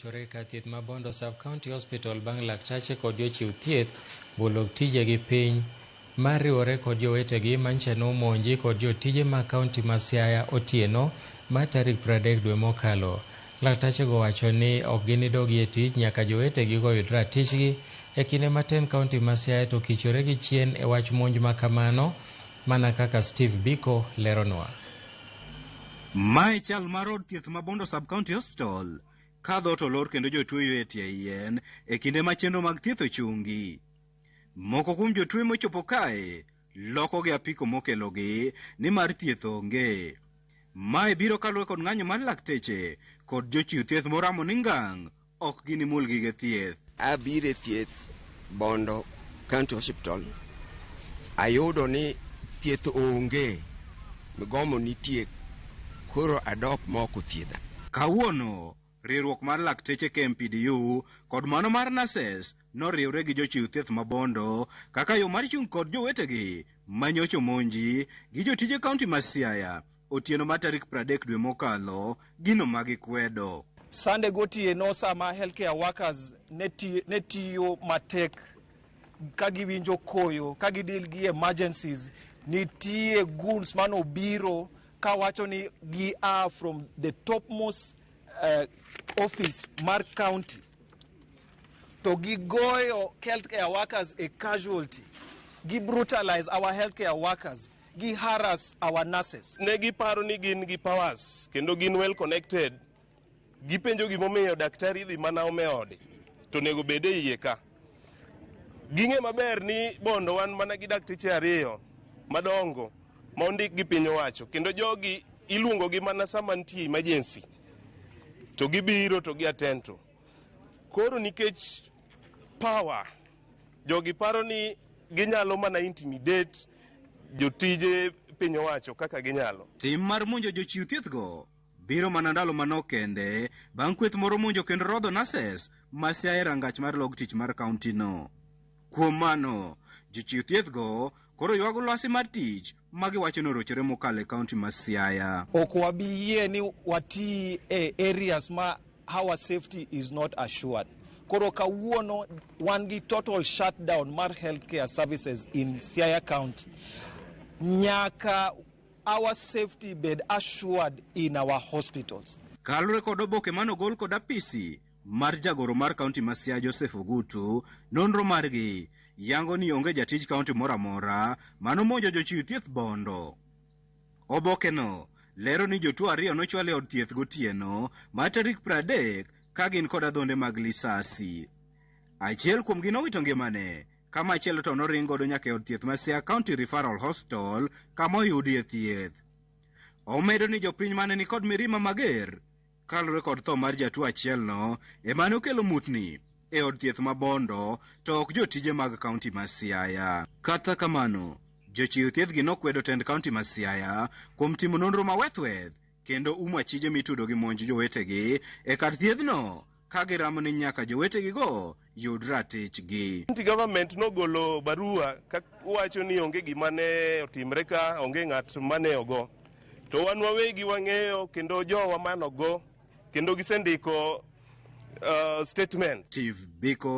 Chore kar thieth ma Bondo Sub-County Hospital bang' laktache kod jochiw thieth golo tijegi piny mar riwore kod jowetegi manyicha nomonji kod jotije mag kaunti ma Siaya otieno mar tarik 30 dwe mokalo. Laktachego wacho ni ok ginidogi e tich nyaka jowetegigo yud ratichgi e kinde ma tend kaunti ma Siaya to kichore gi chien e wach monj ma kamano mana kaka Steve Biko leronwa. Mae chal mar od thieth ma Bondo Sub-County Hospital ka dhoot olor kendo jotuo ywe e tie yien e kinde ma chenro mag thieth ochungi. Moko kuom jotuo mochopo kae loko gi apiko mokelogi nimar thieth onge. Mae biro kaluwore kod ng'anyo mar lakteche kod jochiw thieth moramo ni ngang' ok ginimul gige thieth. Abiro e thieth Bondo County Hospital, ayudo ni thieth onge, migomo nitie, koro adok ma ok othiedha. Kawuono, riwruok mar lakteche KMPDU kod mano mar Nurses noriwre gi jochiw thieth ma Bondo kaka yo mar chung' kod jowetegi manyocha omonji gi jotije kaunti ma Siaya otieno mar tarik 30 dwe mokalo, gino ma gikwedo. Sunday gotieno sama healthcare workers ne tiyo matek ka giwinjo koyo ka gidil gi emergencies, nitie goons manobiro kawacho ni gi are from the topmost office mar county to gigoyo healthcare workers a casualty, gi brutalize our healthcare workers, gi harass our nurses. Ne giparo ni gin gi powers kendo gin well connected. Gipenjo gimomiyo daktari dhi mana ome ode to onego bed e iye ka. Ging'e maber ni Bondo wan mana gi dakteche ariyo madongo ma ondik gi piny owacho kendo jogi iluongo gi mana sama nitie emergency to gibiro to gi attend to. Koro nikech power, jogi paro ni ginyalo mana intimidate jotije piny owacho kaka ginyalo. Tim mar monjo jochiw thieth go biro mana ndalo manok kende bang' kweth moro monjo kendo rodho nurses ma Siaya e rangach mar log tich mar kaunti no. Kuom mano, jochiw thieth go koro ywago lwasi mar tich ma giwacho ni orochore mokalo e kaunti ma Siaya. Ok wabi yie ni wati e areas ma our safety is not assured. Koro kawuono wan gi total shutdown mar healthcare services in Siaya County. Nyaka our safety bed assured in our hospitals. Kaluwore kod oboke manogol kod apisi mar jagoro mar kaunti ma Siaya Joseph Ogutu, nonro margi yango ni onge jatij kaunti moro amora manomonjo jochiw thieth Bondo. Obokeno lero ni jotuo ariyo nochwal e od thieth gotieno mar tarik 30 ka gin kod adhonde mag lisasi. Achiel kuomgi nowito ngimane ka machielo to noring godo nyaka e od thieth ma Siaya County Referral Hospital kama oyudie thieth. Omedo ni jopiny mane ni kod mirima mager kaluwore kod tho mar jatuo achielno ema nokelo mutni e od thieth ma Bondo to ok jotije mag kaunti ma Siaya. Kata kamano, jochiw thieth gi nokwedo tend kaunti ma Siaya kuom timo nonro mawethweth kendo umo achije mitudo gi monj jowetegi e kar thiethno ka giramo ni nyaka jowetegigo yud ratichgi. County government nogolo barua ka wacho ni onge gima ne otimre ka, onge ng'at mane ogo. To wan wawegi wang'eyo kendo jowa manogo kendo gisendiko statement. Steve Biko.